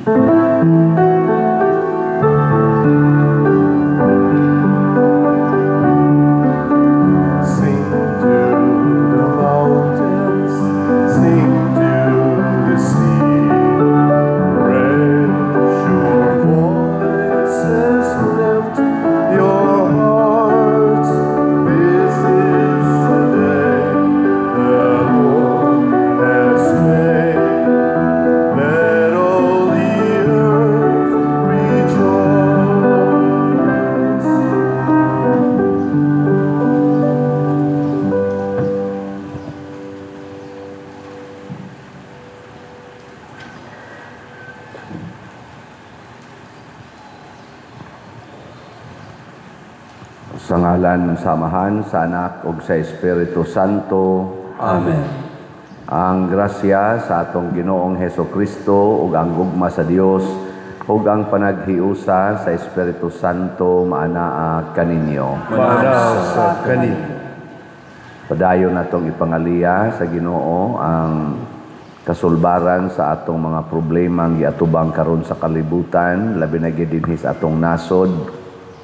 Sing to the mountains, sing to the sea. Raise your voices, lift your hearts. This is the day the Lord has made. Let all the earth rejoice. Sa ngalan sa Amahan, sa Anak ug sa Espiritu Santo. Amen. Ang grasya sa atong Ginoong Heso Kristo ug ang gugma sa Dios ug ang panaghiusa sa Espiritu Santo maanaa kaninyo. Maanaa sa kaninyo. Padayon natong ipangaliya sa Ginoo ang kasulbaran sa atong mga problema ang giatubang karon sa kalibutan, labi na gid dinhi sa atong nasod,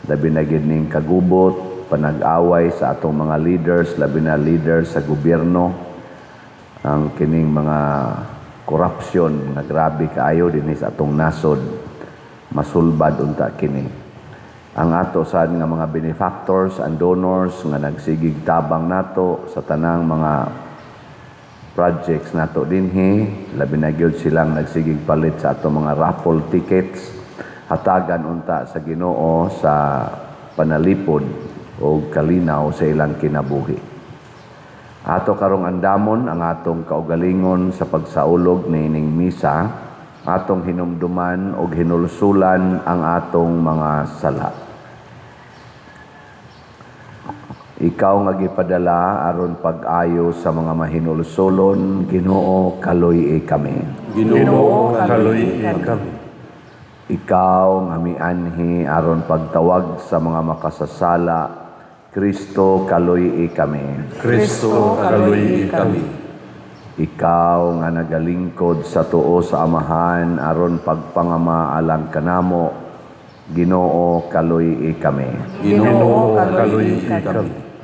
labi na gid ning kagubot, panag-away sa atong mga leaders, labi na leaders sa gobyerno, ang kining mga corruption nga grabe kaayo dinhi sa atong nasod, masulbad unta kini. Ang ato sad nga mga benefactors and donors nga nagsigig tabang nato sa tanang mga projects nato dinhi, labi na gyud silang nagsigig palit sa ato mga raffle tickets, hatagan unta sa Ginoo sa panalipod o kalinaw sa ilang kinabuhi. Ato karong andamon ang atong kaugalingon sa pagsaulog niining misa, atong hinumduman og hinulsulan ang atong mga sala. Ikaw nga gipadala aron pag-ayo sa mga mahinulsulon, Ginoo, kaluy-i kami. Ginoo, kaluy-i kami. Ikaw nga mianhi aron pagtawag sa mga makasasala, Kristo, kaluy-i kami. Kristo, kaluy-i kami. Ikaw nga nagalingkod sa tuo sa Amahan aron pagpangama alang kanamo, Ginoo, kaluy-i kami. Ginoo, kaluy-i kami.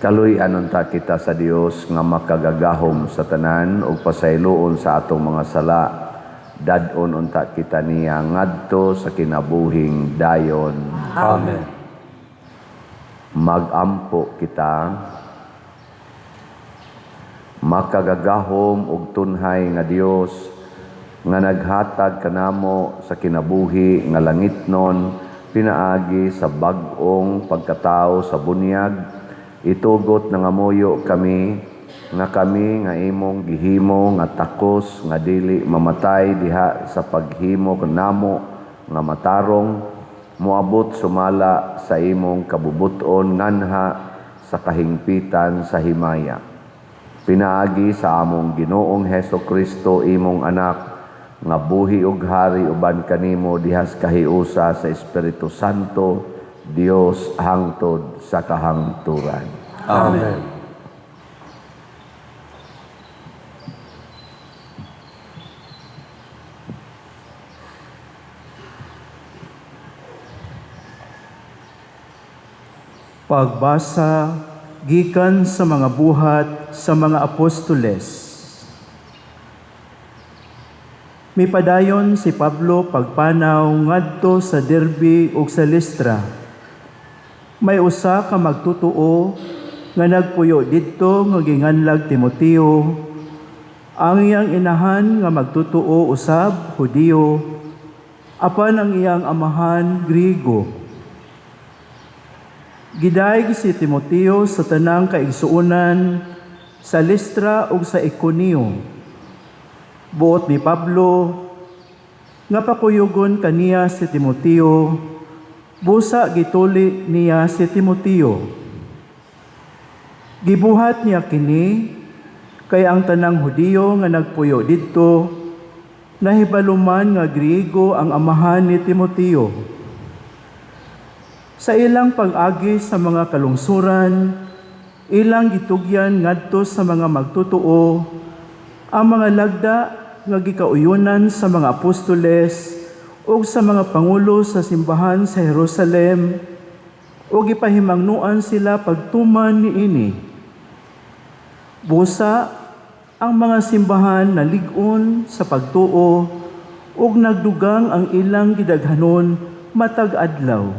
Kaluy-an unta kita sa Dios nga makagagahom sa tanan ug pasayloon sa atong mga sala. Dad-on unta kita niya ngadto sa kinabuhing dayon. Amen. Magampo kita. Makagagahom ug tunhay nga Dios nga naghatag kanamo sa kinabuhi nga langitnon pinaagi sa bag-ong pagkatao sa bunyag, itugot nangamuyo kami nga kami nga imong gihimo nga takos nga dili mamatay diha sa paghimo kanamo nga matarong, moabot sumala sa imong kabubuton nganha sa kahingpitan sa himaya. Pinaagi sa among Ginoong Heso Kristo, imong anak, nga buhi ug hari uban kanimo dihas kahiusa sa Espiritu Santo, Dios hangtod sa kahangturan. Amen. Pagbasa gikan sa mga buhat sa mga apostoles. Mipadayon si Pablo pagpanaw ngadto sa Derbe ug sa Listra. May usa ka magtutuo nga nagpuyo didto nga ginganlag Timoteo. Ang iyang inahan nga magtutuo usab Hudiyo, apan ang iyang amahan Griego. Gidayeg si Timoteo sa tanang kaigsuonan sa Listra ug sa Iconio. Buot ni Pablo nga pakuyugon kaniya si Timoteo, busa gituli niya si Timoteo. Gibuhat niya kini kay ang tanang Hudiyo nga nagpuyo didto nahibaluman nga Griego ang amahan ni Timoteo. Sa ilang pag-agi sa mga kalungsuran, ilang gitugyan ngadto sa mga magtotoo ang mga lagda nga gikauyunan sa mga apostoles ug sa mga pangulo sa simbahan sa Jerusalem ug gipahimangnuan sila pagtuman niini. Busa ang mga simbahan nalig-on sa pagtuo ug nagdugang ang ilang gidaghanon matag adlaw.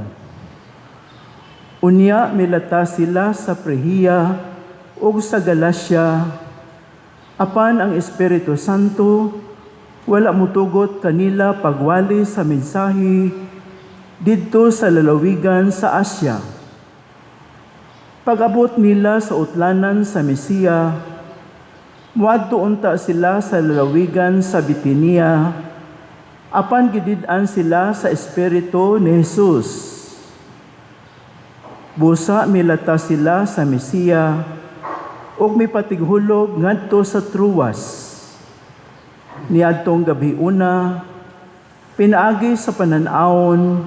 Unya milata sila sa Frigia ug sa Galacia, apan ang Espiritu Santo wala mutugot kanila pagwali sa mensahe didto sa lalawigan sa Asia. Pag-abot nila sa utlanan sa Misia, muadto unta sila sa lalawigan sa Bitinia, apan gidid-an sila sa Espiritu ni Jesus. Busa milata sila sa Misia ug mipatighulog ngadto sa Troas. Niadtong gabiuna, pinaagi sa panan-awon,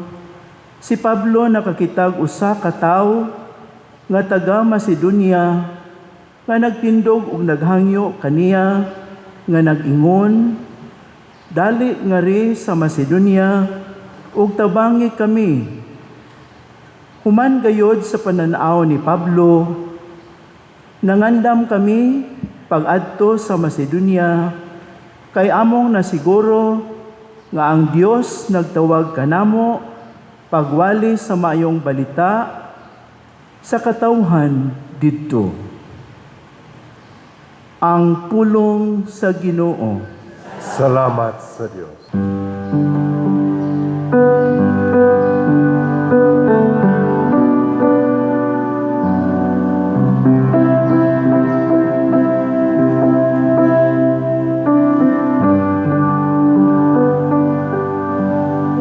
si Pablo nakakitag usa ka tawo nga taga Macedonia nga nagtindog ug naghangyo kaniya nga nag-ingon, "Dali ngari sa Macedonia ug tabangi kami." Human gayod sa pananaw ni Pablo, nangandam kami pag-adto sa Macedonia kay among nasiguro nga ang Dios nagtawag kanamo pagwali sa maayong balita sa katawhan didto. Ang pulong sa Ginoo. Salamat sa Dios.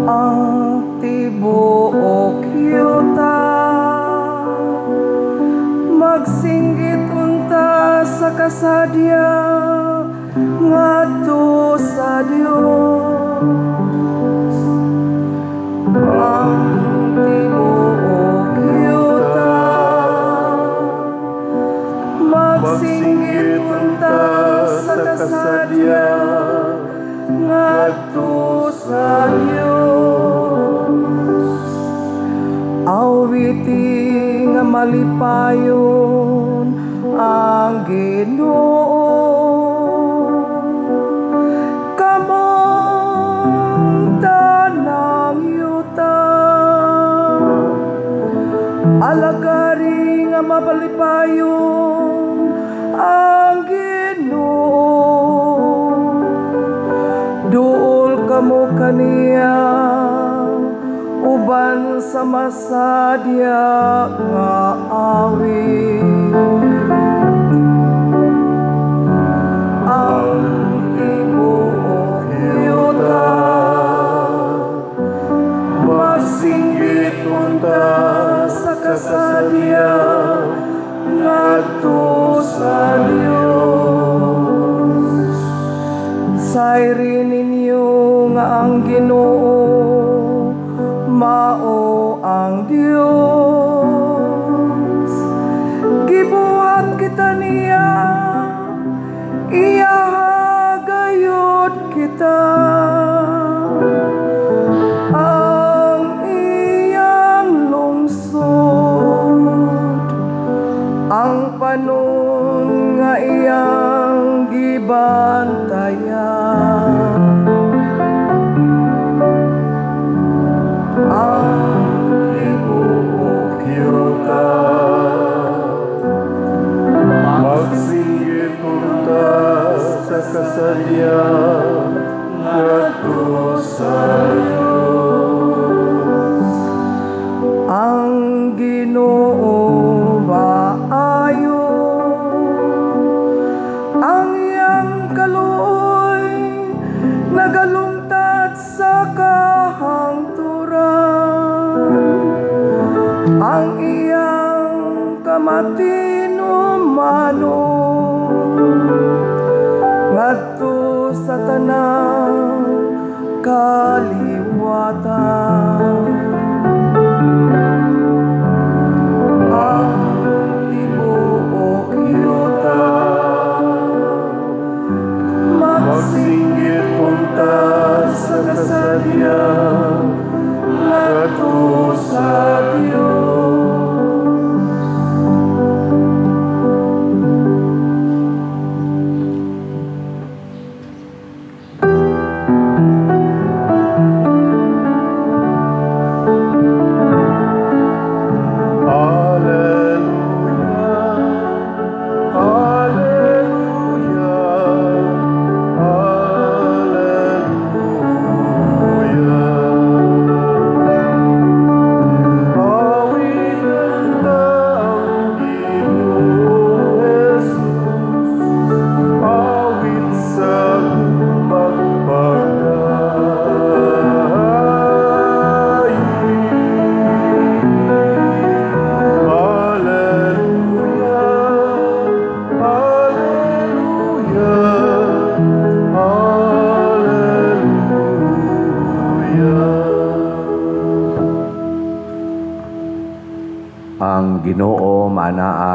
Ang tibuok yuta magsinggit unta sa kasadya ngadto sa Dios. Ang tibuok yuta magsinggit unta sa kasadya ngadto sa Dios. Awiti nga malipayon ang Ginoo. Kamong tanang yuta, alagari nga mapalipayon ang Ginoo. Duol kamo kaniya uban sa masadya nga awit. Ang tibuok yuta magsinggit unta sa kasadya ngadto sa Dios. Sayri ninyo nga ang Ginoo mao ang Dios. Gibuhat kita niya, iyaha gayud kita. Ang iyang lungsod, ang panon nga iyang gibantayan. Ang Tibuok yuta magsinggit unta sa kasadya ngadto sa Dios. Ang Ginoo maayo, ang iyang kaluoy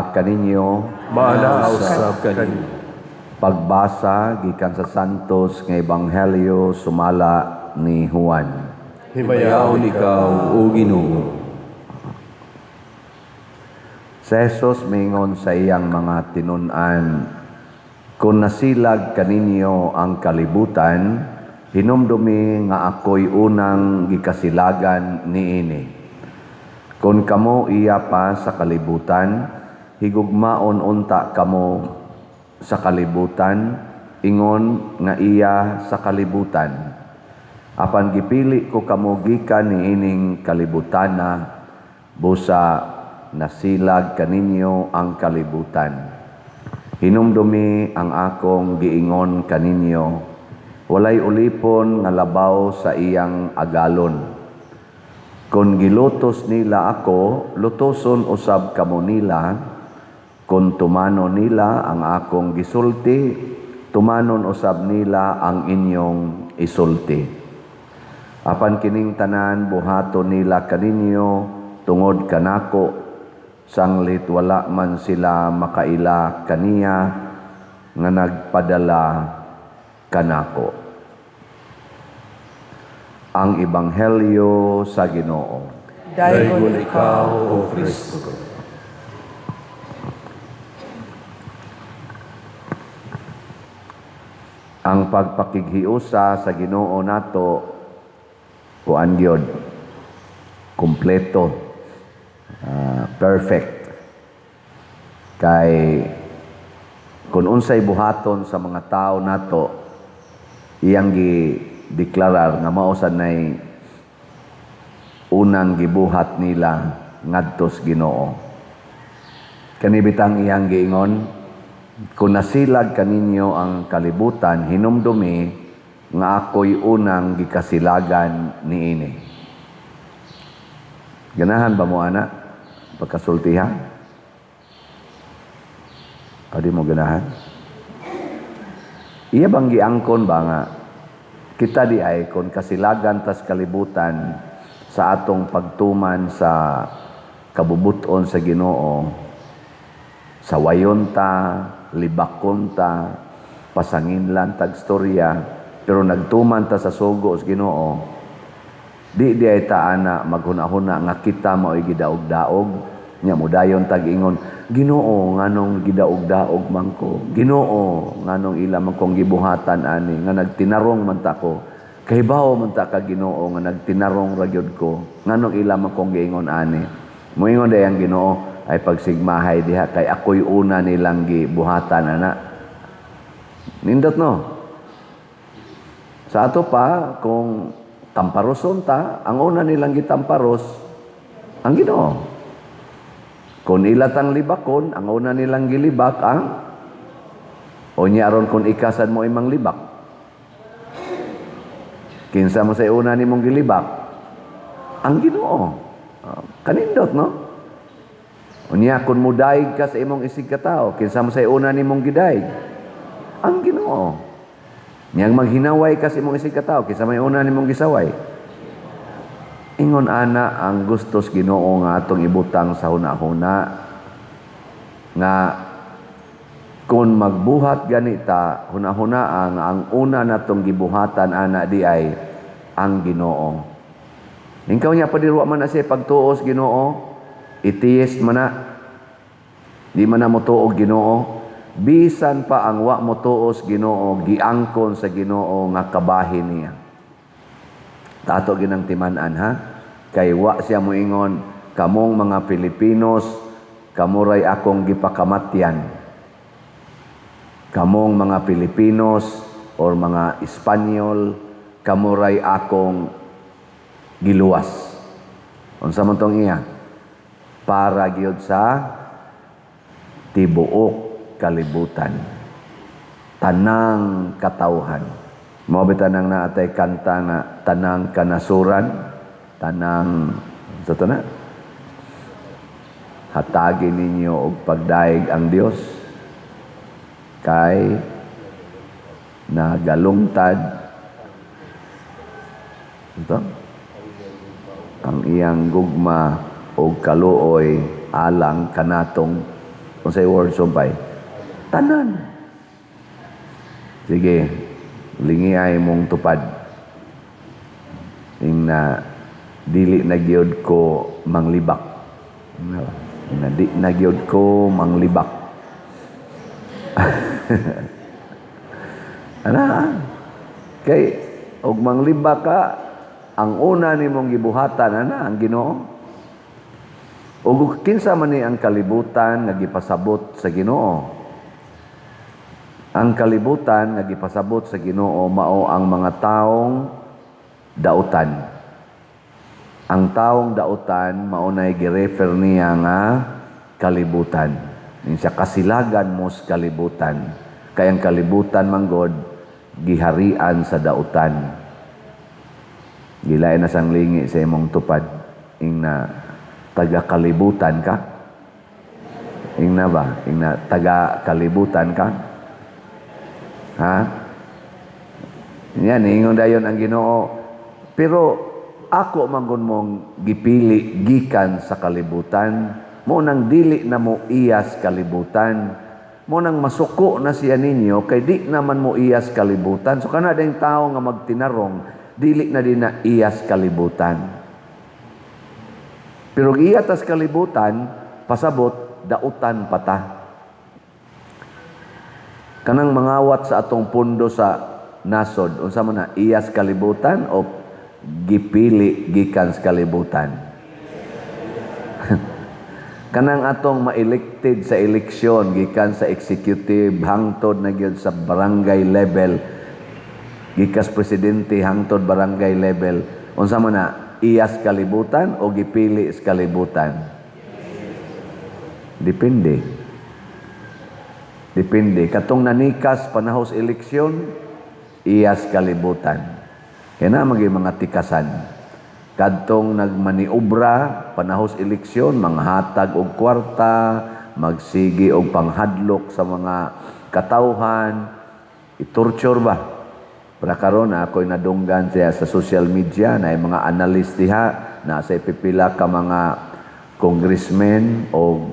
Maanaa kaninyo. Maanaa usab kaninyo. Pagbasa gikan sa Santos nga Ebanghelyo sumala ni Juan. Himayaon ikaw, O Ginoo. Si Jesus mingon sa iyang mga tinun-an, "Kung nasilag kaninyo ang kalibutan, hinumdumi nga ako'y unang gikasilagan niini. Kung kamo iya pa sa kalibutan, higugmaon unta kamo sa kalibutan, ingon nga iya sa kalibutan. Apan gipili ko kamo gikan niining kalibutana, busa nasilag kaninyo ang kalibutan. Hinumdumi ang akong giingon kaninyo, walay ulipon nga labaw sa iyang agalon. Kung gilutos nila ako, lutoson usab kamo nila. Kung tumano nila ang akong gisulti, tumanon usab nila ang inyong isulti. Apan kining tanan buhaton nila kaninyo tungod kanako, sanglit wala man sila makaila kaniya nga nagpadala kanako." Ang Ebanghelyo sa Ginoo. Daygon ikaw, O Kristo. Ang pagpakighiusa sa Ginoo nato kuan gyud kumpleto, perfect. Kay kung unsay buhaton sa mga tao nato, iyang gideklarar nga mao sad nay unang gibuhat nila ngadto sa Ginoo. Kani bitang iyang giingon, "Kung nasilag kaninyo ang kalibutan, hinumdumi nga ako'y unang gikasilagan niini." Ganahan ba mo ana pagkasultihan? O di mo ganahan? Iya bang giangkon ba nga kita di ay kung kasilagan tas kalibutan sa atong pagtuman sa kabubuton sa Ginoo, sa wayon ta, libakon ta, pasanginlan tag storya, pero nagtuman ta sa sugo sa Ginoo, di di ay ta ana maghuna-huna nga kita mao'y gidaog-daog. Nya mudayon tag ingon, "Ginoo, nganong gidaog-daog man ko? Ginoo, nganong ila man kong gibuhatan ani nga nagtinarong man ta ko? Kahibaw man ta ka Ginoo nga nagtinarong ra gyud ko. Nganong ila man kong giingon ani?" Moingon day ang Ginoo, "Ay pagsigmahay diha kay ako'y una nilang gibuhatan ana." Nindot no? Sa ato pa, kung tamparoson ta, ang una nilang gitamparos ang Ginoo. Kung ila tang libakon, ang una nilang gilibak ang o niya aron kung ikasan mo imang libak. Kinsa mo sa una nimong gilibak? Ang Ginoo. Kanindot no? Unya kung mudaig ka sa imong isig katao, kinsa mo sa una nimong gidaig? Ang Ginoo. Niyang maghinaway ka sa imong isig katao, kinsa may una nimong gisaway? Ingon ana ang gustos Ginoo nga atong ibutang sa hunahuna nga kung magbuhat ganita, hunahuna ang una natong gibuhatan ana di ay ang Ginoo. Ikaw niya padirwa man na siya pagtuos Ginoo, atheist man na, di man na motuo Ginoo, bisan pa ang wa motuos Ginoo, giangkon sa Ginoo nga kabahin niya. Tato ginang timan-an ha, kay wa siya moingon, "Kamong mga Pilipinos, kamuray akong gipakamatyan. Kamong mga Pilipinos or mga Espanyol, kamuray akong giluwas." Unsa man tong iya? Para gyud sa tibuok kalibutan, tanang katawhan. Mao bitan ang naatay kanta nga tanang kanasuran, tanang sa to na. Hatagi ninyo og pagdaig ang Dios kay nagalungtad ito ang iyang gugma og kaluoy alang kanatong Unsay word, sumpay? Tanan. Sige, lingi ay mong tupad. Ing na dili na gyud ko manglibak. Na, na di na gyud ko manglibak. Ana, kay og manglibak ka, ang una nimong gibuhatan ana ang Ginoo. Ug kinsa man ni ang kalibutan nga gipasabot sa Ginoo? Ang kalibutan nga gipasabot sa Ginoo mao ang mga taong dautan. Ang taong dautan mao nay girefer niya nga kalibutan. Insa kasilagan mo sa kalibutan. Kay ang kalibutan manggod giharian sa dautan. Gilain na sang lingi sa imong tupad ing na taga kalibutan ka. Ing na ba? Ing na taga kalibutan ka? Ha? Yan, ingon dayon ang Ginoo. Pero ako mangun mong gipili gikan sa kalibutan, mo nang dili na mo iyas kalibutan, mo nang masuko na siya ninyo kay di naman mo iyas kalibutan. So kana ding tao nga magtinarong, dili na din na iyas kalibutan. Pero iya tas kalibutan, pasabot dautan pata. Kanang mangawat sa atong pundo sa nasod, unsa man na, iyas kalibutan o gipili gikan sa kalibutan? Kanang atong ma-elected sa eleksyon gikan sa executive hangtod na gyud sa barangay level, gikas presidente hangtod barangay level, unsa man na, iyas kalibutan o gipili sa kalibutan? Depende. Depende. Katong nanikas panahon sa eleksyon, iyas kalibutan. Kaya na maging mga tikasan. Kadtong nagmaniobra panahon sa eleksyon, manghatag og kwarta, magsigi og panghadlok sa mga katawhan, itorture ba? Para karon ako'y nadunggan siya sa social media na mga analyst diha na sa pipila ka mga congressmen o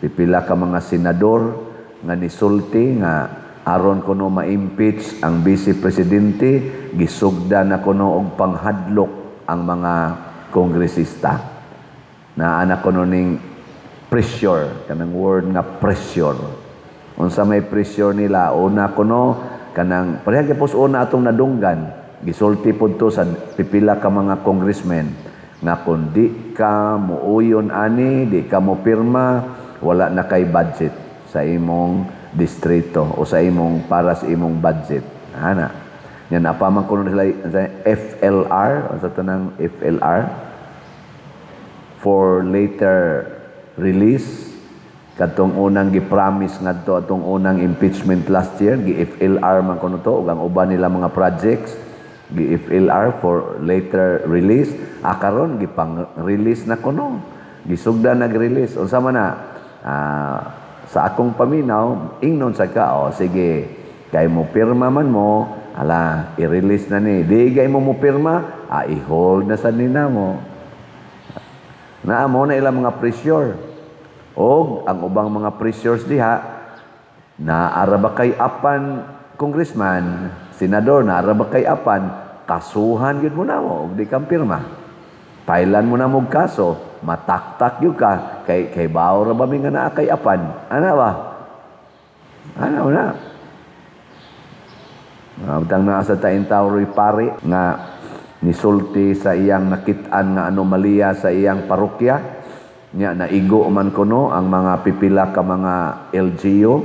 pipila ka mga senador nga nisulti nga aron kuno ma-impeach ang vice presidente, gisugda na kuno og panghadlok ang mga kongresista. Naa na kuno ning pressure, kanang word nga pressure. Unsa may pressure nila? Una kuno kanang pareha gyud pos una atong nadunggan, gisulti pud to sa pipila ka mga congressmen nga kun di ka muuyon ani, di ka mo pirma, wala na kay budget sa imong distrito o sa imong para sa imong budget. Ana. Yan apaman kuno sila sa FLR, unsa to nang FLR? For later release. Katong unang gi-promise ngadto atong unang impeachment last year, gi-FLR man kuno to ug ang uban nila mga projects gi-FLR for later release. Karon gipang-release na kuno. Gisugda nag-release. Unsa man na? Sa akong paminaw, ingnon sa ka, oh, sige, kay mo pirma man mo, ala, i-release na ni. Di kay mo mo pirma, i-hold na sa nina mo. Naa mo na ilang mga pressure. Og ang ubang mga pressures diha, naara ba kay apan congressman, senador, naara ba kay apan, kasuhan gyud mo na mo og di kang pirma. Pailan mo na mo og kaso, mataktak gyud ka kay bawo ra ba mi nga naa kay apan? Ana ba? Ana na. Butang naa sa taing tao ro'y pari nga nisulti sa iyang nakit-an nga anomalya sa iyang parokya. Nya naigo man kuno ang mga pipila ka mga LGU.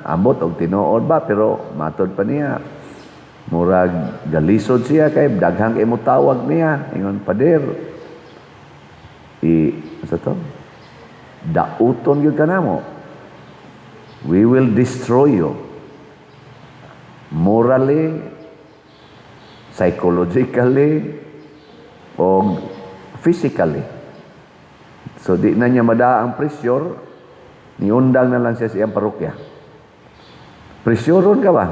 Ambot og tinuod ba, pero matod pa niya. Murag galisod siya kay daghang kay motawag niya. Ingon, pader, i sa to? Dauton gyud ka namo. We will destroy you. Morally, psychologically, o physically. So di na niya madaa ang pressure, niundang na lang siya sa iyang parokya. Pressureon ka ba?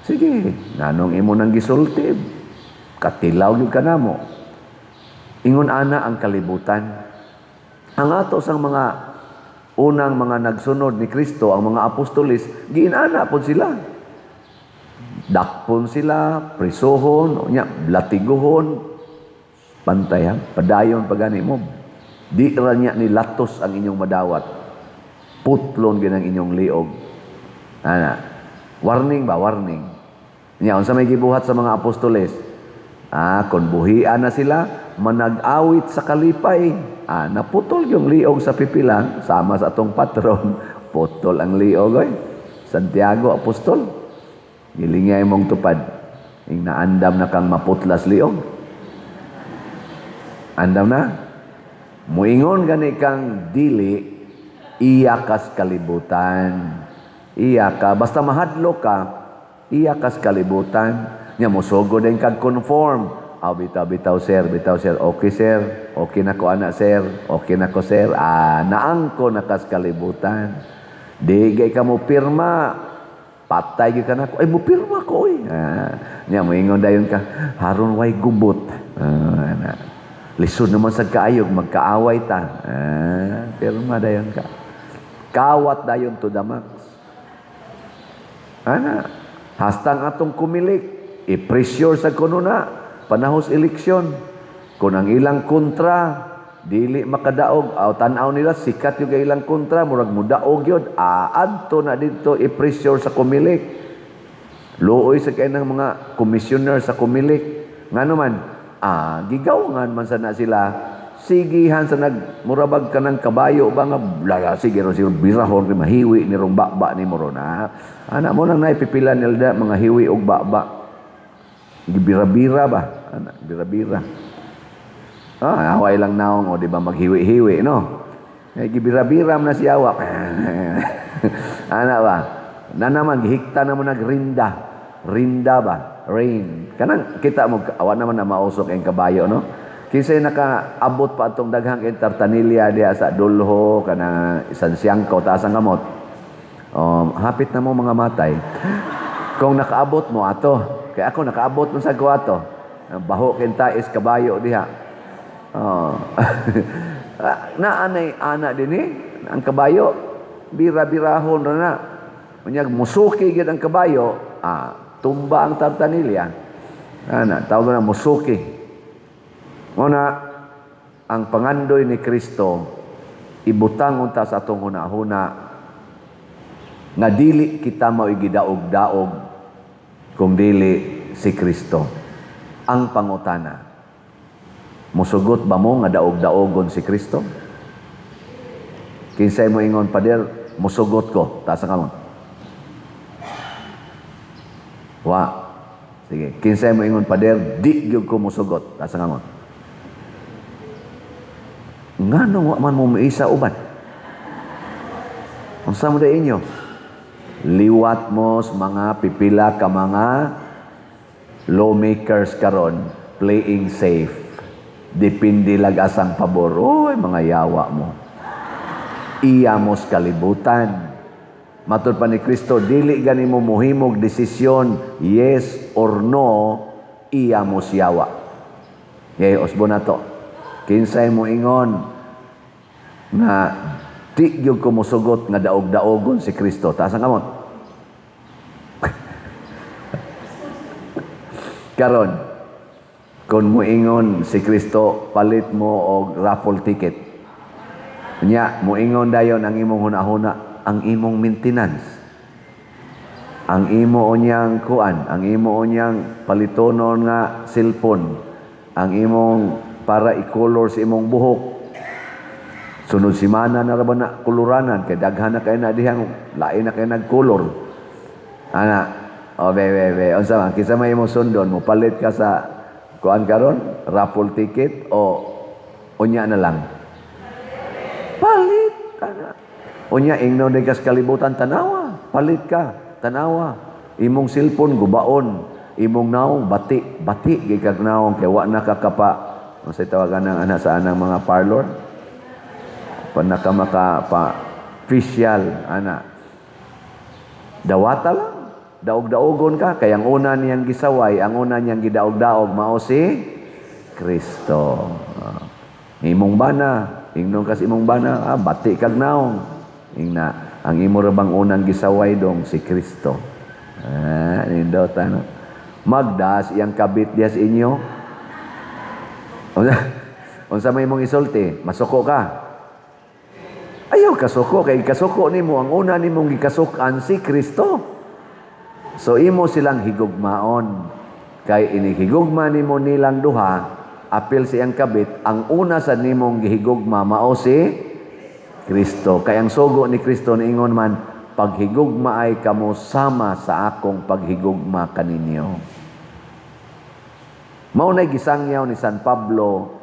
Sige, nanong imo nang gisulti, katilaw gyud ka namo. Ingon ana ang kalibutan. Ang ato sang mga Unang mga nagsunod ni Kristo, ang mga apostoles, giinana pod sila. Dakpon sila, prisuhon, unya, latiguhon. Pantay ha, padayon pa gani mo. Di ra niya ni latos ang inyong madawat. Putlon gyud ang inyong liog. Ana. Warning ba? Warning. Nya unsa may gibuhat sa mga apostoles? Kon buhian na sila, manag-awit sa kalipay. Naputol yung liog sa pipila, sama sa atong patron. Putol ang liog oy. Santiago apostol. Gilingay mong tupad. Ing naandam na kang maputlas liog. Andam na? Muingon gani kang dili, iya kas kalibutan. Iya ka, basta mahadlok ka, iya kas kalibutan. Nya mosugod din kag conform. Aw, bitaw, bitaw sir, bitaw sir. Okay sir, okay na ko ana sir, okay na ko sir. Naangko na kas kalibutan. Di gay ka mo pirma, patay gyud ka nako. Ay, mo pirma ko oy. Nya moingon dayon ka, haron way gubot. Ana. Lisod naman sa kaayog, magkaaway ta. Pirma dayon ka. Kawat dayon to the max. Ana, hastang atong kumilik, i-pressure sa kuno na, panahos eleksyon. Kung ang ilang kontra, dili makadaog, aw tan-aw nila, sikat yung ilang kontra, murag mudaog yun, adto na dito, i-pressure sa kumilik. Luoy sa kay ng mga commissioner sa kumilik. Ngano man, gigawangan man sana sila, sigihan sa nagmurabag ka ng kabayo ba nga, lala, sige ron siguro birahon, mahiwi ni rong baba ni mo ron. Ana mo nang naipipila nila mga hiwi og baba. Gibira-bira ba? Ana, bira-bira. Away lang naong, o di ba maghiwi-hiwi, no? Eh, gibira-bira man na si awa. Ana ba? Na naman, gihikta na mo nagrinda. Rinda ba? Rain. Kanang kita mo, awa naman na mausok ang kabayo, no? Kinsay nakaabot pa atong daghang tartanilya diha sa Dulho, kanang Sansiyangko, taas ang kamot. Hapit na mo mga matay. Kung nakaabot mo ato, kaya ako nakaabot mo sa ato. Baho kinta is kabayo diha. Oh. Naanay ana din eh, ang kabayo bira-birahon ra na. Unyag musuki gyud ang kabayo, tumba ang tartanilya. Ana, tawag na musuki. Muna, ang pangandoy ni Kristo, ibutang unta sa atong hunahuna, nga dili kita mao'y gidaog-daog kung dili si Kristo. Ang pangutana, musugot ba mo nga daog-daogon si Kristo? Kinsay mo ingon, Pader, musugot ko. Taas ang kamot. Wa. Sige. Kinsay mo ingon, Pader, di gyud ko musugot. Taas ang kamot. Ngano wa man mo miisa uban? Unsa mo day inyo? Liwat mo sa mga pipila ka mga lawmakers karon playing safe. Depende lag asang pabor. Oy, mga yawa mo. Iya mos kalibutan. Matud pa ni Kristo, dili gani mo mohimog desisyon yes or no, iya mos yawa. Yay, osbo na to. Kinsay mo ingon nga di gyud ko mosugot nga daog-daogon si Kristo. Taas ang kamot. Karon, kung moingon si Kristo, palit mo og raffle ticket. Nya, moingon dayon ang imong hunahuna, ang imong maintenance. Ang imo unyang kuan, ang imo unyang palitonon nga cellphone, ang imong para i-color sa imong buhok. Sunod simana na ra ba na kuluranan kay daghan na kay na dihang lain na kay nagkulor. Ana, o be be be, unsa man kinsa may imong sundon, mo palit ka sa kuan karon, raffle ticket o unya na lang. Palit ana. Unya ingnon day kas kalibutan tanawa, palit ka, tanawa. Imong cellphone gubaon, imong naong bati, bati gyud kag naong kay wa na ka kapa. Unsay tawagan ng ana sa anang mga parlor? Panaka maka pa facial ana. Dawata lang. Daog-daogon ka kay ang una niyang gisaway, ang una niyang gidaog-daog mao si Kristo. Imong bana, ingnon kas imong bana, bati kag naong. Ingna, ang imo ra bang unang gisaway dong si Kristo. Ah, nindot ano. Magdas iyang kabit diha sa inyo. Unsa may imong isulti? Masuko ka. Ayaw kasuko kay kasuko nimo ang una nimong gikasuk-an si Kristo. So imo silang higugmaon. Kay inihigugma nimo nilang duha, apil siyang kabit, ang una sa nimong gihigugma mao si Kristo. Kay ang sugo ni Kristo niingon man, paghigugma ay kamo sama sa akong paghigugma kaninyo. Mao nay gisangyaw ni San Pablo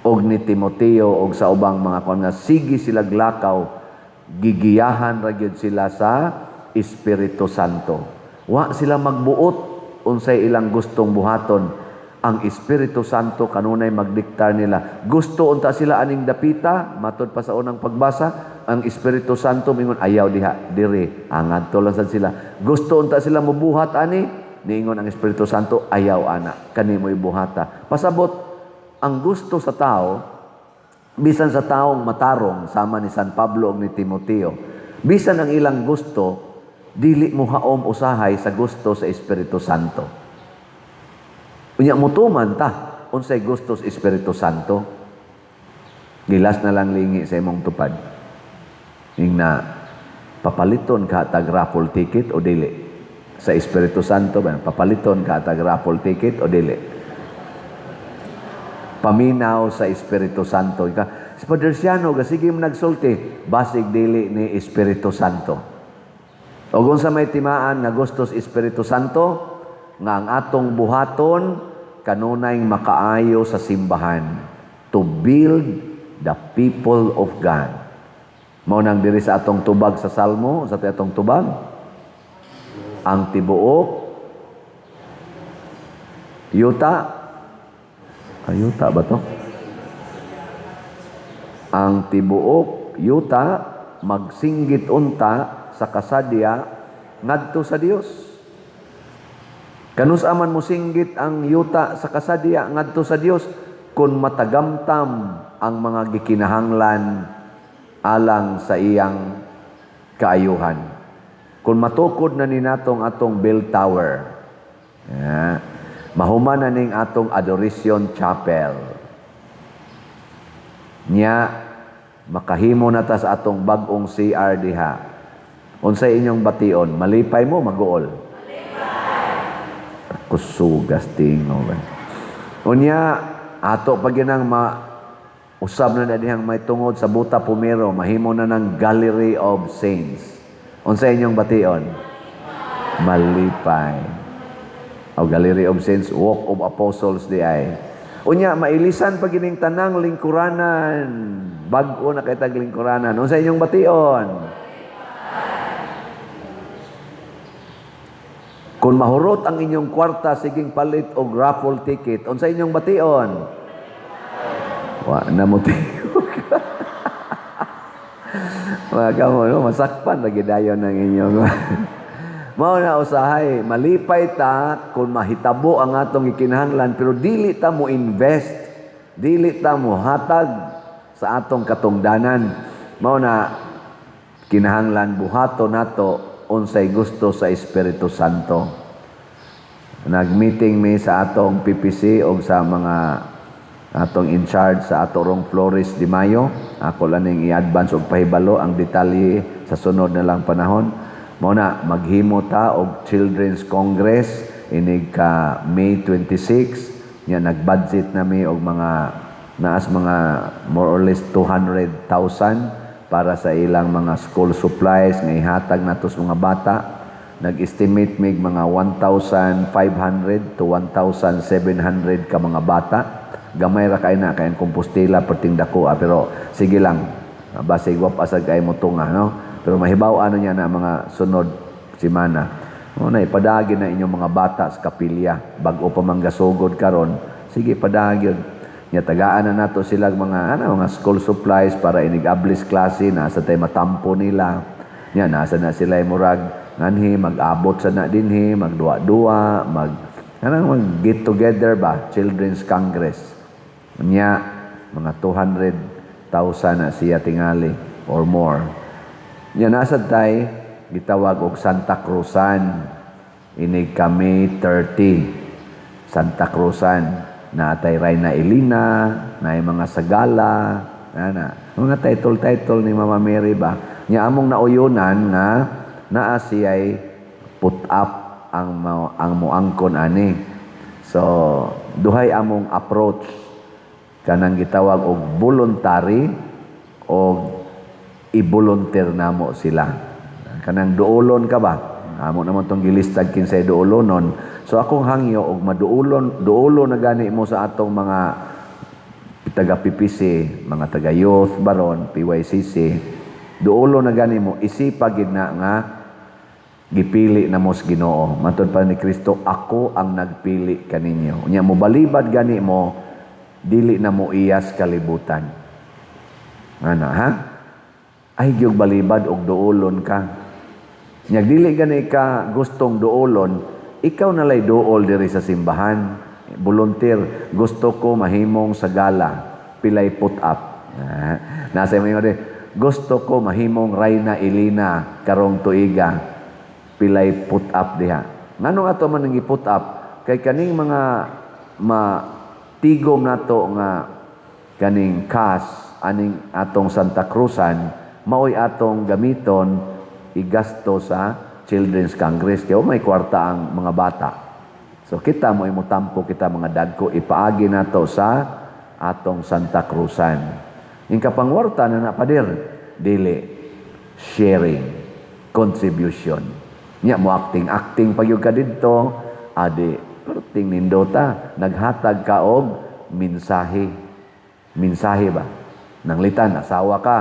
og ni Timoteo og sa ubang mga kon nga sige sila lakaw, gigiyahan ra gyud sila sa Espiritu Santo. Wa sila magbuot unsay ilang gustong buhaton. Ang Espiritu Santo kanunay magdiktar nila. Gusto unta sila aning dapita, matod pa sa unang pagbasa, ang Espiritu Santo mingon ayaw diha, diri, angadto lang sad sila. Gusto unta sila mobuhat ani, niingon ang Espiritu Santo ayaw ana, kanimoy buhata. Pasabot ang gusto sa tao, bisan sa taong matarong sama ni San Pablo ug ni Timoteo, bisan ang ilang gusto dili mo haom usahay sa gusto sa Espiritu Santo. Unya mutuman ta unsay gusto sa Espiritu Santo. Gilas na lang lingi sa imong tupad. Ingna papaliton ka tag raffle ticket o dili? Sa Espiritu Santo ba papaliton ka tag raffle ticket o dili? Paminaw sa Espiritu Santo. Ika, si Padre Siano, sige mo nagsulti, basig dili ni Espiritu Santo. O kung sa may timaan nga gusto sa Espiritu Santo, nga ang atong buhaton, kanunay makaayo sa simbahan, to build the people of God. Mao nang diri sa atong tubag sa Salmo, sa atong tubag, ang tibuok, yuta, ayuta ba to? Ang tibuok yuta magsinggit unta sa kasadya ngadto sa Dios. Kanus aman mosinggit ang yuta sa kasadya ngadto sa Dios kung matagamtam ang mga gikinahanglan alang sa iyang kaayuhan. Kung matukod na ni natong atong bell tower, yeah, mahuman na ning atong Adoration Chapel. Nya, makahimo na ta sa atong bag-ong CR diha. Unsay inyong bation? Malipay mo, maguol. Kusugas tingo ba. Unya, ato pa ginang usab na na dihang may tungod sa Buta Pumero, mahimo na ng Gallery of Saints. Unsay inyong bation? Malipay. O Gallery of Saints, Walk of Apostles di ay. Unya, mailisan pa gining tanang lingkuranan. Bag-o na kay tag lingkuranan. Unsa inyong bation? Kung mahurot ang inyong kwarta, siging palit og raffle ticket. Unsa inyong bation? Wa na mo tiyog. Mga kamo, no? Masakpan lagi dayon ang inyong. Mao na usahay, malipay ta kung mahitabo ang atong gikinahanglan, pero dili ta mo invest, dili ta mo hatag sa atong katungdanan. Mao na kinahanglan buhato nato unsay gusto sa Espiritu Santo. Nag-meeting mi sa atong PPC og sa mga atong in charge sa atorong Flores de Mayo. Ako lang ning i-advance og pahibalo ang detalye sa sunod na lang panahon. Mao na maghimo ta og Children's Congress inig ka May 26. Nya nag-budget na mi og mga naas mga more or less 200,000 para sa ilang mga school supplies nga ihatag nato sa mga bata. Nag-estimate mig mga 1,500 to 1,700 ka mga bata. Gamay ra kay na kay ang Compostela perting dako, pero sige lang, basig wa pa sad kay motunga, no? Pero mahibaw ano niya na mga sunod semana. Mo na ipadagi na inyong mga bata sa kapilya bag-o pa man gasugod karon. Sige padagi. Nya tagaan na nato sila mga ano, mga school supplies para inig-ablis klase na sa tay matampo nila. Nya nasa na sila murag nganhi mag-abot sa na dinhi, magduwa-duwa, mag kanang mag get together ba, Children's Congress. Nya mga 200,000 na siya tingali or more. Nya nasa tay gitawag og Santa Cruzan. Inig kami 30. Santa Cruzan. Naatay Reyna Elena, naay mga sagala, ana. Mga title-title ni Mama Mary ba? Nya among nauyonan nga naa siya'y put up ang moangkon ani. So, duhay among approach kanang gitawag og voluntary og i-volunteer namo sila. Kanang duolon ka ba? Amo naman tong gilistag kinsay duolonon. So akong hangyo og maduolon, duolo na gani mo sa atong mga taga PPC, mga taga youth baron, PYCC, duolo na gani mo, isipa gid na nga gipili na mo sa Ginoo. Matod pa ni Kristo, ako ang nagpili kaninyo. Unya mo balibad gani mo, dili na mo iyas kalibutan. Ana ha? Ay gyud balibad og duolon ka. Nya dili gani ka gustong duolon, ikaw na lay duol diri sa simbahan. Volunteer, gusto ko mahimong sagala, pilay put up. Nasa mo yun, gusto ko mahimong Reyna Elena karong tuiga, pilay put up diha. Ngano ato man ang i-put up? Kay kaning mga matigom nato nga kaning cash aning atong Santa Cruzan, maoy atong gamiton igasto sa Children's Congress. Kaya may kwarta ang mga bata. So kita mo imutampo kita mga dagko, ipaagi nato sa atong Santa Cruzan. Yung kapangwarta na napadir, dili, sharing, contribution. Nya mo acting-acting pagyud ka didto, adi, perting nindota, naghatag ka og mensahe. Mensahe ba? Nanglitan, asawa ka,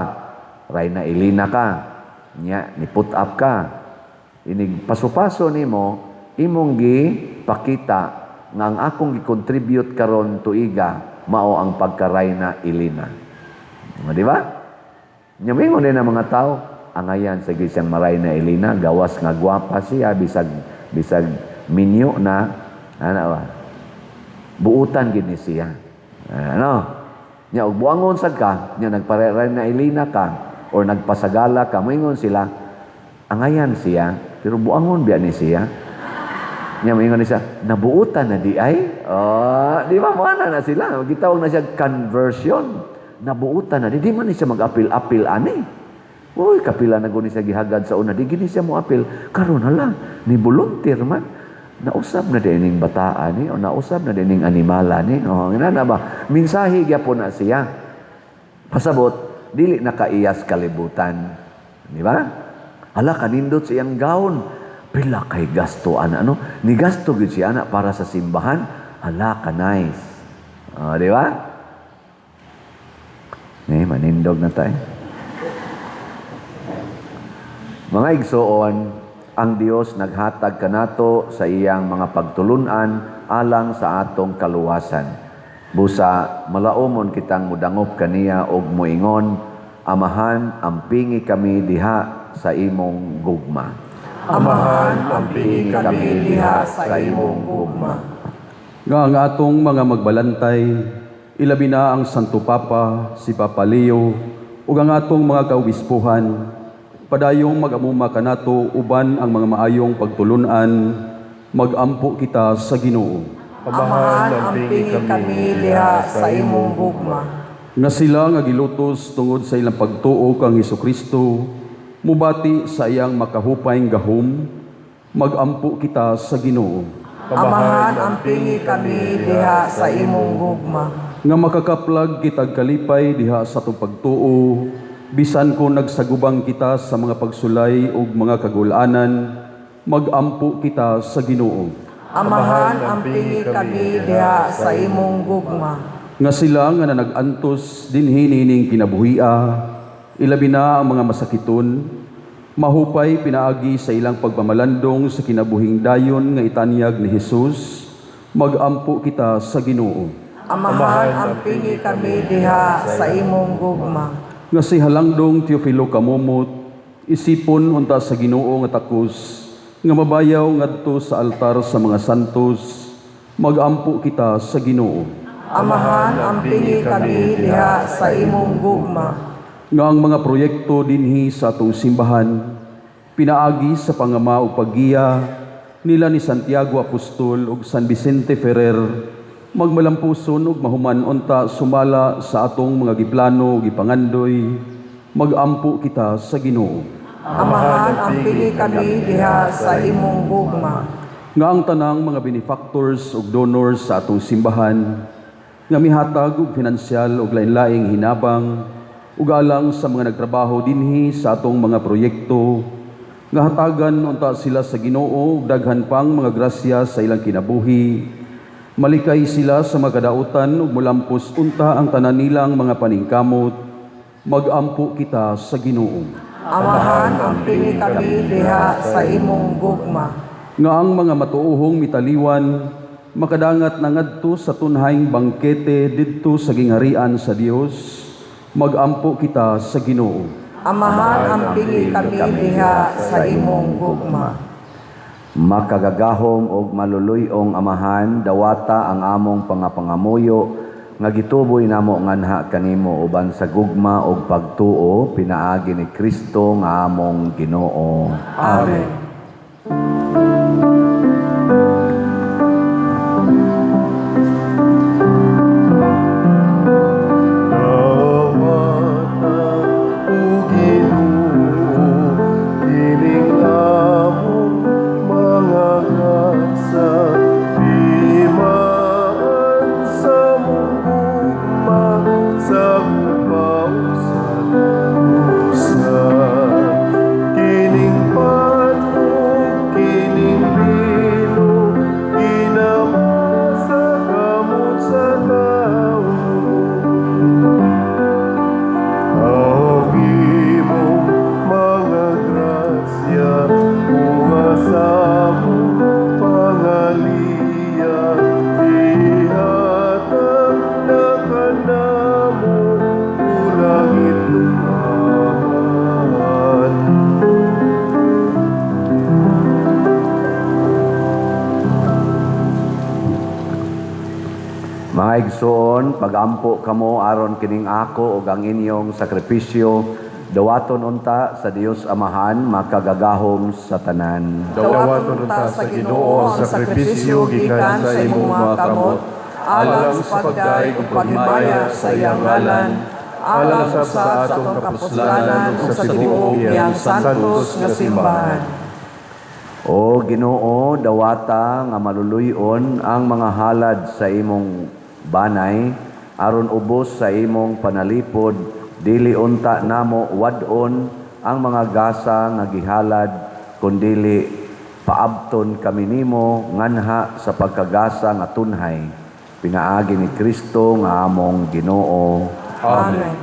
Reyna Elena ka, nya, ni put up ka. Inig paso-paso nimo, imong gi pakita nga ang akong gi-contribute karon tuiga mao ang pagka-Reyna Elena. O, di ba? Nya mingon din ang mga tao, angayan sa siyang ma-Reyna Elena, gawas nga gwapa siya, bisag minyo na, ana ba? Buutan gid ni siya. Ano? Nya og buangon sad ka, nya nagpa-Reyna Elena ka or nagpasagala ka, moingon sila, angayan siya, pero buangon biya ni siya. Nya moingon ni siya, nabuutan na di ay? Oh, di ba mo na sila? Gitawag na siya conversion. Nabuutan na di, di man ni siya mag-apil-apil ani. Uy, kapila na guni siya gihagad sa una, di gini siya mo apil. Karon hala, ni volunteer man. Nausab na din ning bataan ni o nausab na din ning animala ni. O, ngana na ba? Mensahe gyapon na siya. Pasabot, dili na kaiyas kalibutan. Di ba? Hala, kanindot sa iyang gown. Pila kay gasto ana, ano? Ni gasto gyud siya ana para sa simbahan. Hala ka nice. O, di ba? Ni manindog na tayo. Mga igsoon, ang Dios naghatag kanato sa iyang mga pagtulunan alang sa atong kaluwasan. Busa malaumon kitang mudangop kaniya og moingon, Amahan, ampingi kami diha sa imong gugma. Amahan, ampingi kami diha sa imong gugma. Nga ang atong mga magbalantay, ilabi na ang Santo Papa, si Papa Leo, ug ang atong mga kaobispuhan, padayong mag-amuma kanato uban ang mga maayong pagtulunan, magampo kita sa Ginoo. Amahan, ampingi kami diha sa imong gugma. Nga sila nga gilutos tungod sa ilang pagtuo kang Hesukristo, mubati sa iyang makahupayng gahom, magampo kita sa Ginoo. Amahan, ampingi kami diha sa imong gugma. Nga makakaplag kitag kalipay diha sa atong pagtuo, bisan kung nagsagubang kita sa mga pagsulay ug mga kagulanan, magampo kita sa Ginoo. Amahan, ampingi kami diha sa imong gugma. Nga sila nga nanagantos dinhi niining kinabuhia, ilabi na ang mga masakiton, mahupay pinaagi sa ilang pagpamalandong sa kinabuhing dayon nga itanyag ni Jesus, magampo kita sa Ginoo. Amahan, ampingi kami diha sa imong gugma. Nga si Halangdong Teofilo Camomot, isipon unta sa Ginoo nga takos, nga mabayaw ngadto sa altar sa mga santos, magampo kita sa Ginoo. Amahan, ampingi kami diha sa imong gugma. Nga ang mga proyekto dinhi sa atong simbahan pinaagi sa pangama ug paggiya nila ni Santiago Apostol ug San Vicente Ferrer magmalampuson ug mahuman unta sumala sa atong mga giplano ug gipangandoy. Magampo kita sa Ginoo. Amahan, ampingi kami diha sa imong gugma. Nga ang tanang mga benefactors ug donors sa atong simbahan nga mihatag og pinansyal ug lain-laing hinabang ug alang sa mga nagtrabaho dinhi sa atong mga proyekto, nga hatagan unta sila sa Ginoo og daghan pang mga grasya sa ilang kinabuhi, malikay sila sa mga kadautan ug molampos unta ang tanan nilang mga paningkamot. Magampo kita sa Ginoo. Amahan, ampingi kami diha sa imong gugma. Nga ang mga matuohong mitaliwan makadangat na ngadto sa tunhayng bangkete didto sa gingharian sa Dios. Magampo kita sa Ginoo. Amahan, ampingi kami diha sa imong gugma. Makagagahom og maluluy-ong Amahan, dawata ang among pangapangamuyo nga gituboy namo nganha kanimo uban sa gugma ug pagtuo pinaagi ni Kristo nga among Ginoo. Amen. Dawata o Ginoo, kining among mga gasa, timaan sa mong gugma, sa hupaw sa usa. Kining pan ug kining bino, ginama sa kamot sa tawo. Ang imong mga grasya, bunga sa among pangaliya, ihatag na kanamo, o langit Amahan. Mga igsoon, pagampo kamo aron kining ako ug ang inyong sakripisyo dawaton unta sa Dios Amahan makagagahom sa tanan. Dawaton unta sa Ginoo ang sakripisyo gikan sa imong mga kamot, alang sa pagdayeg ug paghimaya sa iyang ngalan, alang sa atong kapuslanan ug sa tibuok niyang santos nga simbahan. O Ginoo, dawata nga maluluy-on ang mga halad sa imong banay aron ubos sa imong panalipod dili unta namo wad-on ang mga gasa nga gihalad, kundili paabton kami nimo nganha sa pagkagasa nga tunhay pinaagi ni Kristo nga among Ginoo. Amen.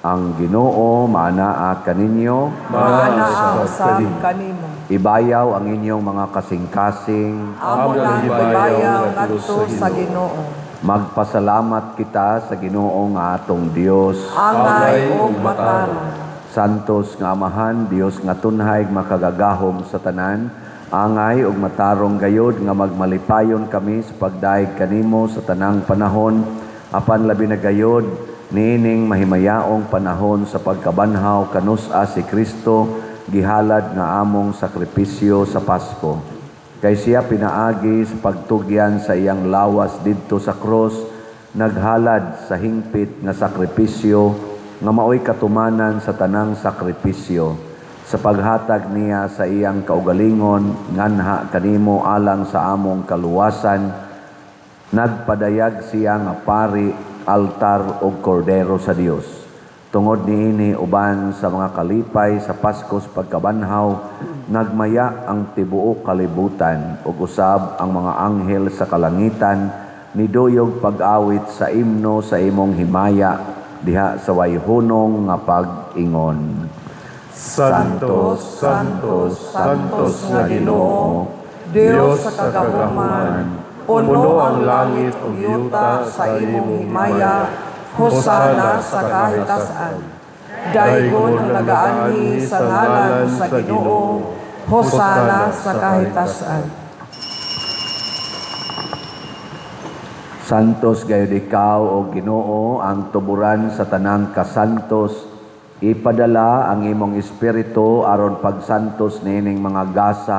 Ang Ginoo maanaa kaninyo. Maanaa usab kanimo. Ibayaw ang inyong mga kasing-kasing. Amo nang ibayaw ngadto sa Ginoo. Magpasalamat kita sa Ginoo nga atong Dios. Angay ug matarong. Santos nga Amahan, Dios nga tunhay makagagahom sa tanan, angay ug matarong gayod nga magmalipayon kami sa pagdayeg kanimo sa tanang panahon, apan labi na gayod niining mahimayaong panahon sa pagkabanhaw kanus-a si Kristo gihalad nga among sakripisyo sa Pasko. Kay siya pinaagi sa pagtugyan sa iyang lawas didto sa krus, naghalad sa hingpit nga sakripisyo nga maoy katumanan sa tanang sakripisyo, sa paghatag niya sa iyang kaugalingon nganha kanimo alang sa among kaluwasan. Nagpadayag siya nga pari, altar ug kordero sa Dios. Tungod niini uban sa mga kalipay sa Paskos pagkabanhaw, nagmaya ang tibuok kalibutan ug usab ang mga anghel sa kalangitan niduyog pag-awit sa imno sa imong himaya diha sa wayhunong nga pag-ingon. Santo, Santo, Santos nga Ginoo, Dios sa kagahuman, puno ang langit ug yuta sa imong himaya, hosana sa kahitasan. Daygon ang nagaanhi sa ngalan sa Ginoo, hosana sa kahitasan. Santos gayud ikaw o Ginoo, ang tuburan sa tanang kasantos. Ipadala ang imong espiritu aron pagsantos niining mga gasa,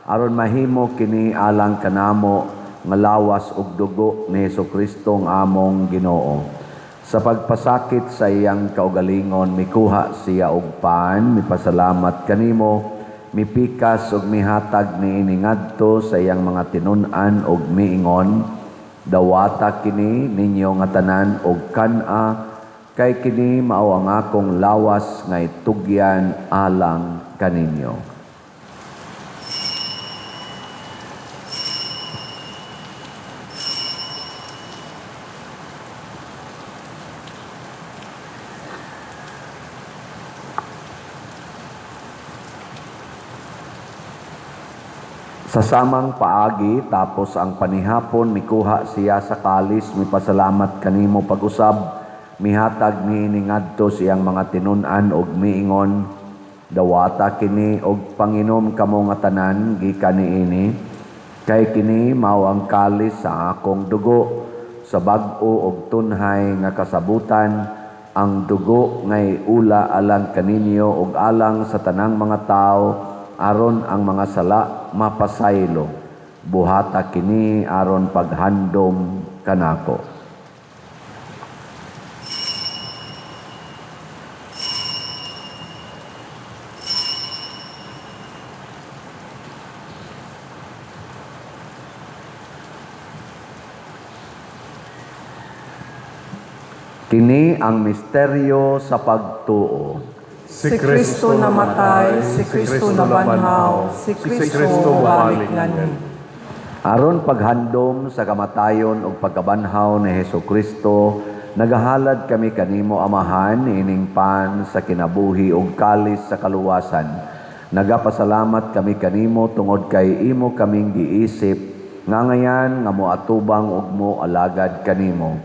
aron mahimo kini alang kanamo nga lawas ug dugo ni Hesukristo nga among Ginoo. Sa pagpasakit sa iyang kaugalingon, mikuha siya og pan, mipasalamat kanimo, mipikas ug mihatag niini ngadto sa iyang mga tinun-an ug miingon, "Dawata kini ninyo nga tanan og kan-a, kay kini mao ang akong lawas nga itugyan alang kaninyo." Sa samang paagi, tapos ang panihapon, mikuha siya sa kalis, mipasalamat kanimo pag-usab, mihatag niini ngadto siyang mga tinun-an og miingon, "Dawata kini og panginom kamo nga tanan gikan niini, kay kini mao ang kalis sa akong dugo, sa bag-o og tunhay nga kasabutan, ang dugo ngay ula alang kaninyo og alang sa tanang mga tawo, aron ang mga sala mapasaylo. Buhata kini aron paghandom kanako." Kini ang misteryo sa pagtuo. Si Kristo namatay, si Kristo nabanhaw, si Kristo balik nganhi. Aron paghandom sa kamatayon ug pagkabanhaw ni Hesukristo, nagahalad kami kanimo, Amahan, ining pan sa kinabuhi ug kalis sa kaluwasan. Nagapasalamat kami kanimo tungod kay imo kaming giisip nga ngayan nga moatubang ug moalagad kanimo.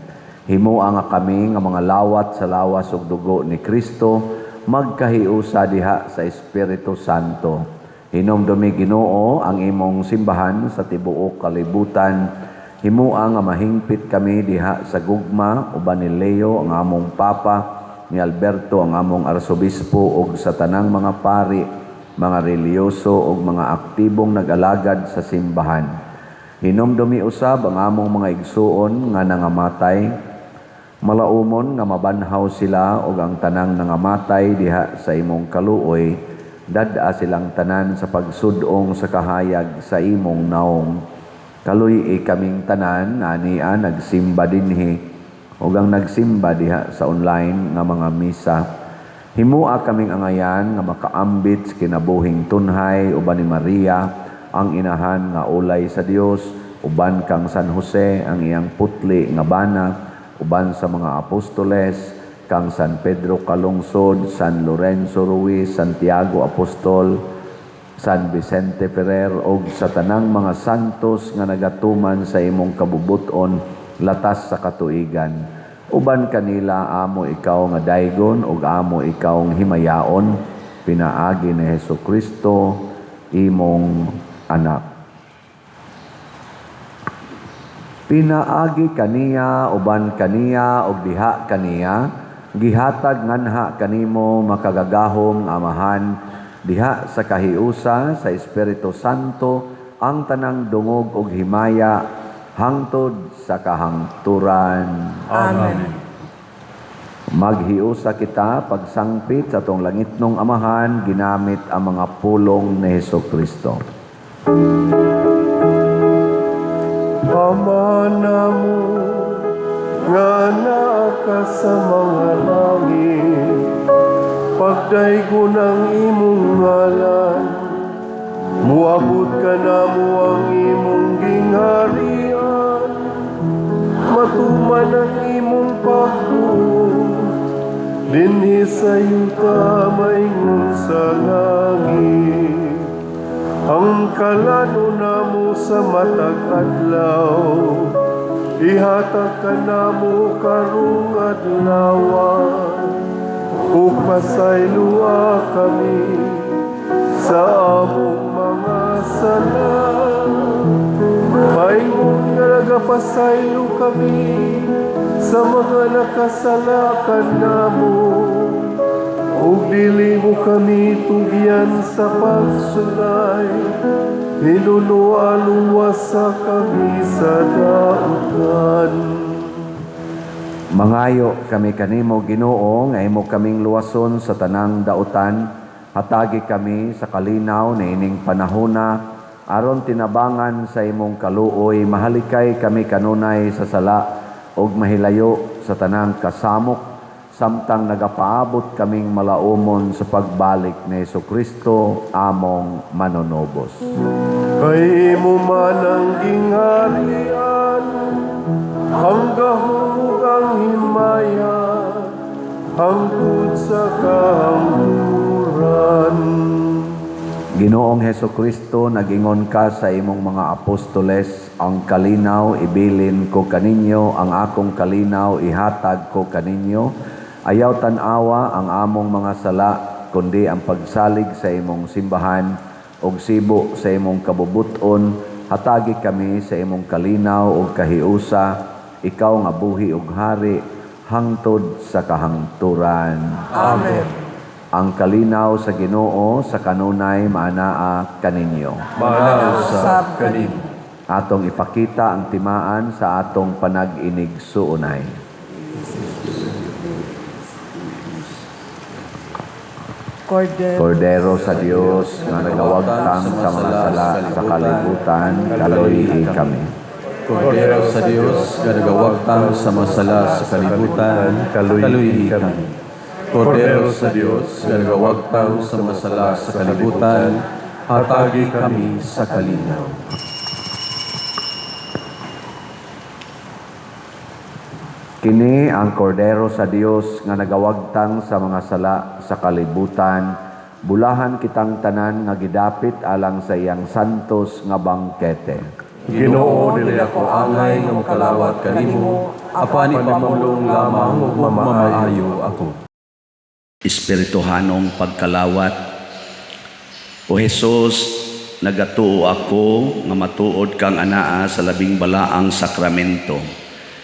Himoa nga kami nga mga lawat sa lawas ug dugo ni Kristo magkahiusa diha sa Espiritu Santo. Hinumdumi, Ginoo, ang imong simbahan sa tibuok kalibutan. Himoa nga mahingpit kami diha sa gugma uban ni Leo ang among Papa, ni Alberto ang among Arsobispo ug sa tanang mga pari, mga relihiyoso ug mga aktibong nag-alagad sa simbahan. Hinumdumi usab ang among mga igsuon nga nangamatay, malaumon nga mabanhaw sila ug ang tanang nangamatay diha sa imong kaluoy, dad-a silang tanan sa pagsud-ong sa kahayag sa imong naong. Kaluy-i kaming tanan ania nagsimba dinhi ug ang nagsimba diha sa online nga mga misa. Himoa kaming angayan nga makaambit sa kinabuhing tunhay uban ni Maria ang inahan nga ulay sa Dios, uban kang San Jose ang iyang putli nga bana, uban sa mga apostoles, kang San Pedro Calungsod, San Lorenzo Ruiz, Santiago Apostol, San Vicente Ferrer, og sa tanang mga santos nga nagatuman sa imong kabubuton latas sa katuigan. Uban kanila amo ikaw nga daygon ug amo ikaw nga himayaon, pinaagi ni Hesukristo imong anak. Pinaagi kaniya, uban kaniya, ug diha kaniya, gihatag nganha kanimo makagagahom nga Amahan, diha sa kahiusa sa Espiritu Santo, ang tanang dungog ug himaya hangtod sa kahangturan. Amen. Maghiusa kita pagsangpit sa atong langitnong Amahan, ginamit ang mga pulong ni Hesukristo. Ama namo nga naa ka sa mga langit, pagdaygon ang imong ngalan, muabot ka namo ang imong gingharian, matuman ang imong pagbuot, dinhi sa yuta maingon sa langit. Ang kalano namo sa matag adlaw, ihatag ka namo karong adlawa, ug pasayloa kami sa among mga sala, maingon nga nagapasaylo kami sa mga nakasalakan namo, Ug dili mo kami tugyan sa pagsulay, hinunoa luwasa kami sa dautan. Mangayo kami kanimo, Ginoo, nga imo kaming luwason sa tanang dautan. Hatagi kami sa kalinaw niining panahona aron tinabangan sa imong kaluoy mahalikay kami kanunay sa sala ug mahilayo sa tanang kasamok samtang nagapaabot kaming malaumon sa pagbalik ni Kristo among manunubos. Kay imo man ang gingharian, ang gahom ug ang himaya, hangtod sa kahangturan. Ginoong Heso Kristo, nagingon ka sa imong mga apostoles, "Ang kalinaw ibilin ko kaninyo, ang akong kalinaw ihatag ko kaninyo. Ayaw tan-awa ang among mga sala, kundi ang pagsalig sa imong simbahan ug sibo sa imong kabubut-on, hatagi kami sa imong kalinaw ug kahiusa, ikaw nga buhi ug hari hangtod sa kahangturan." Amen. Ang kalinaw sa Ginoo sa kanunay maanaa kaninyo. Maanaa usab kanimo. Atong ipakita ang timaan sa atong panag-inigsuonay. Cordero, Kordero sa Dios nga nagawagtang sa mga sala sa kalibutan, kaloy kami. Kordero sa Dios nga nagawagtang sa mga sala sa kalibutan, Kaluy-i kaluy kami. Kordero sa Dios nga nagawagtang sa mga sala sa kalibutan, hatagi kami sa kalinaw. Kini ang Kordero sa Dios nga nagawagtang sa mga sala sa kalibutan. Bulahan kitang tanan nga gidapit alang sa iyang santos nga bangkete. Ginoo, dili ako angay nga makalawat kanimo, apan ipamulong lamang ug mamaayo ako. Espirituhanong pagkalawat. O Hesus, nagatuo ako nga matuod kang anaa sa labing balaang sakramento.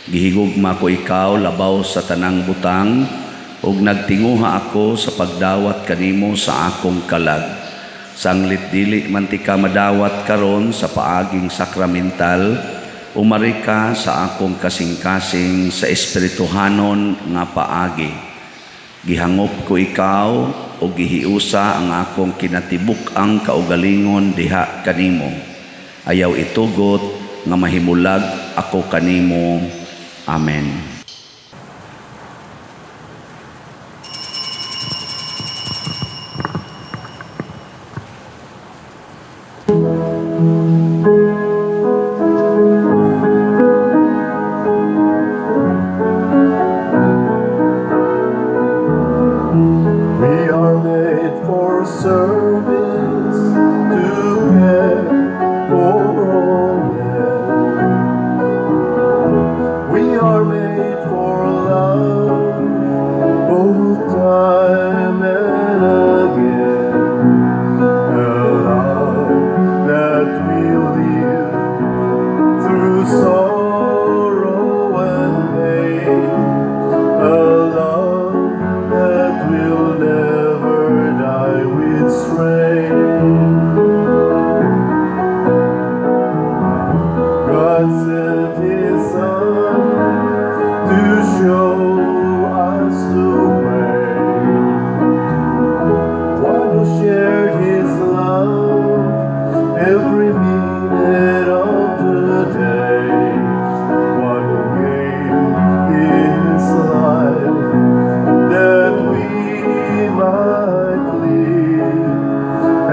Gihigugma ko ikaw labaw sa tanang butang ug nagtinguha ako sa pagdawat kanimo sa akong kalag. Sanglit dili man tika madawat karon sa paaging sakramental, umari ka sa akong kasing-kasing sa espirituhanon nga paagi. Gihangop ko ikaw o gihiusa ang akong kinatibuk-ang kaugalingon diha kanimo. Ayaw itugot nga mahimulag ako kanimo. Amen. We are made for service, to care for all men. We are made for love, both time and again. A love that will live through sorrow and pain. A love that will never die with strain. God sent His Son to show us the way. One who shared His love every minute of the day. One who gave His life that we might live,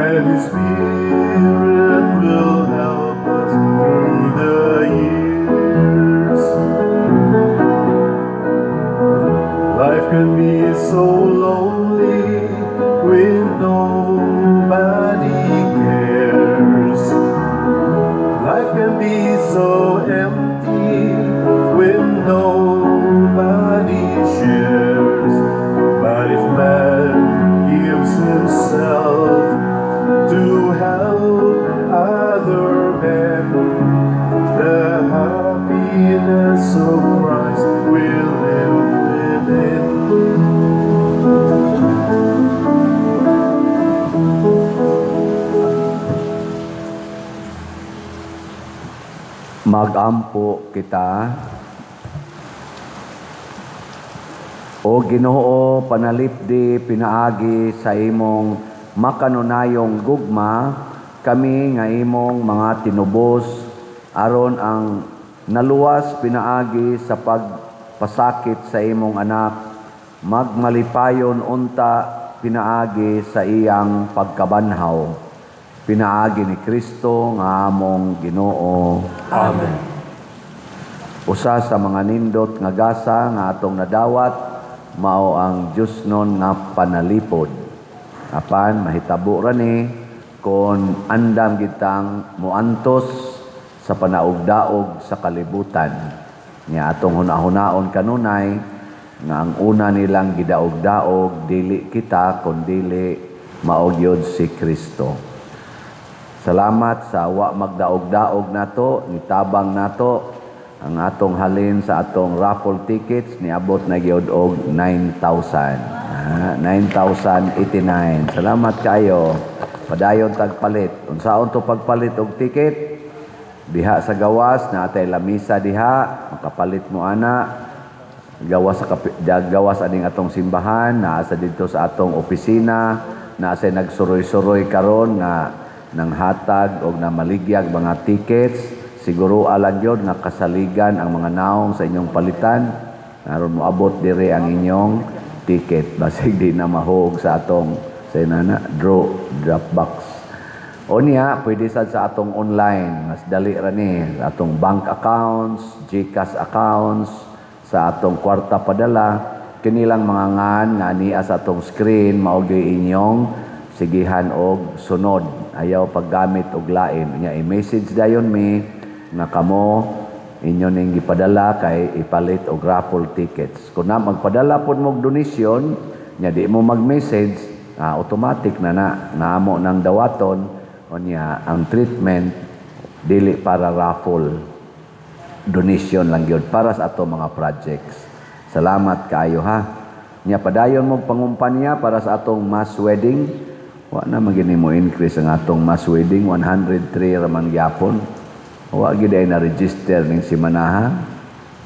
and His Spirit will help us through the years. Life can be so lonely when nobody cares. Life can be so empty when nobody shares. But if man gives himself to help Magampo kita. O Ginoo, panalipdi pinaagi sa imong makanunayong gugma kami nga imong mga tinubos, aron ang naluwas pinaagi sa pagpasakit sa imong anak magmalipayon unta pinaagi sa iyang pagkabanhaw, pinaagi ni Kristo nga among Ginoo. Amen. Usa sa mga nindot nga gasa nga atong nadawat mao ang Diyosnon nga panalipod. Apan mahitabo ra ni kon andam gitang moantos sa panaugdaog sa kalibutan. Nya atong hunahunaon kanunay nga ang una nilang gidaog-daog dili kita kundili mao gyud si Kristo. Salamat sa wa magdaog-daog nato, nitabang nato ang atong halin sa atong raffle tickets, niabot na gyud og 9,000. 9,089. Salamat kayo. Padayon tagpalit. Unsaon to pagpalit og ticket? Diha sa gawas na atay lamisa diha, makapalit mo ana. Gawas sa gawas aning atong simbahan, naa sa didto sa atong opisina, naa sa nagsuroy-suroy karon nga nanghatag og namaligyag mga tickets. Siguro alang gyud nga kasaligan ang mga naong sa inyong palitan aron moabot diri ang inyong ticket, basig di na mahog sa atong sa inana draw drop box. O niya, pwede sad sa atong online, mas dali ra ni, atong bank accounts, GCash accounts, sa atong kwarta padala, kinilang mga ngan nga ania sa atong screen mao gyud inyong sigihan og sunod. Ayaw paggamit og lain. Nya i-message dayon mi nga kamo inyo ning gipadala kay ipalit og raffle tickets. Kung na magpadala pod mo og donation, nya di mo mag-message, automatic na na naamo nang dawaton. Unya ang treatment dili para raffle, donation lang gyud para sa ato mga projects. Salamat kaayo ha. Nya padayon mo pangumpanya para sa atong mass wedding. Wa na man gini mo increase ang atong mass wedding, 103 ra man gyapon. Wa gid ay na-register ning simanaha.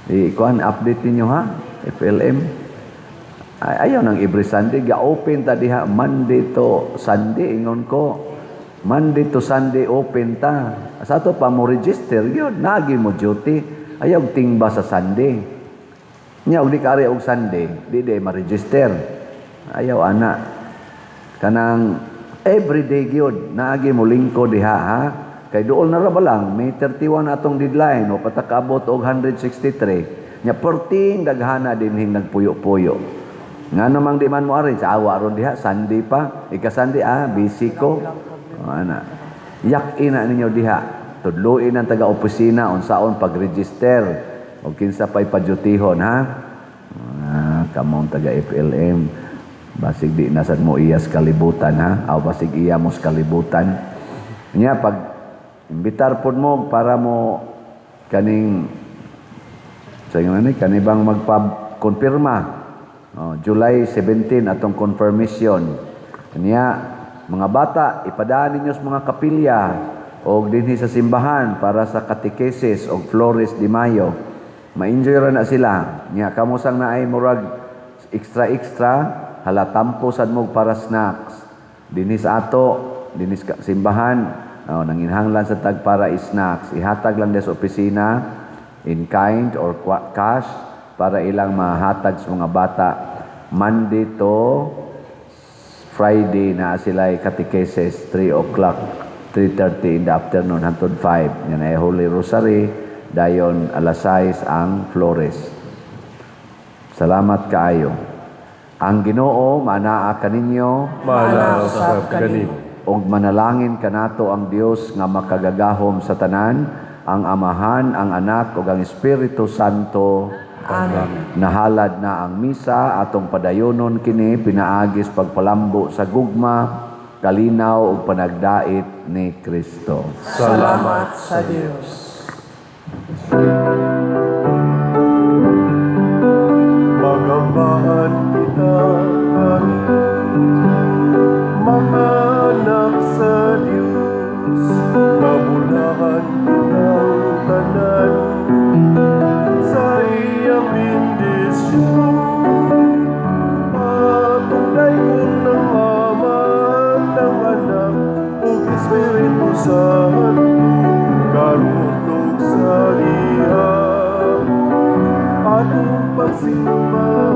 I-kuan update ninyo ha, FLM. Ay, ayaw nang every Sunday ga-open ta diha Monday to Sunday, ingon ko. Monday to Sunday open ta. Sa ato pa mo register gyud, naagi mo duty. Ayaw tingba sa Sunday. Nya og di ka ari og Sunday, di di ma-register. Ayaw ana. Kanang everyday gyud naagi mo lingkod diha ha. Kay duol na ra ba lang, May 31 atong deadline o patakabot og 163. Nya perting daghana dinhing nagpuyo-puyo. Nga namang di man mo ari sa awa ron diha Sunday pa, ika Sunday busy ko. O, ana. Yak ina ninyo diha. Tudluin ang taga-opisina unsaon pag-register o kinsa pa'y padyutihon ha. Kamong taga FLM. Basig di nasad mo iyas kalibutan ha. Aw basig iya mo sa kalibutan. Nya pag imbitar pod mo para mo kaning sa ingon ani kanibang magpa-konfirma. Oh, July 17 atong confirmation. Kanya mga bata, ipadaan ninyo sa mga kapilya og dinhi sa simbahan para sa catechesis og Flores de Mayo. Ma-enjoy ra na sila. Nya kamo sang naay murag extra extra, hala tampo sad mo para snacks. Dinhi sa ato, dinhi sa simbahan, oh, nanginhanglan sa tag para snacks. Ihatag lang sa opisina in kind or cash para ilang mahatag sa mga bata. Monday to Friday na sila ay catechesis, 3 o'clock, 3:30 in the afternoon hangtod 5. Yan ay Holy Rosary, dayon alas 6 ang Flores. Salamat kaayo. Ang Ginoo manaa kaninyo, Maanaa usab kanimo. Ug manalangin kanato ang Dios nga makagagahom sa tanan, ang Amahan, ang Anak ug ang Espiritu Santo. Amen. Nahalad na ang misa, atong padayonon kini pinaagis pagpalambo sa gugma, kalinaw ug panagdait ni Kristo. Salamat sa Dios. Magambahan kita karon, mga anak sa Dios, mabulahan kitang tanan. Simba.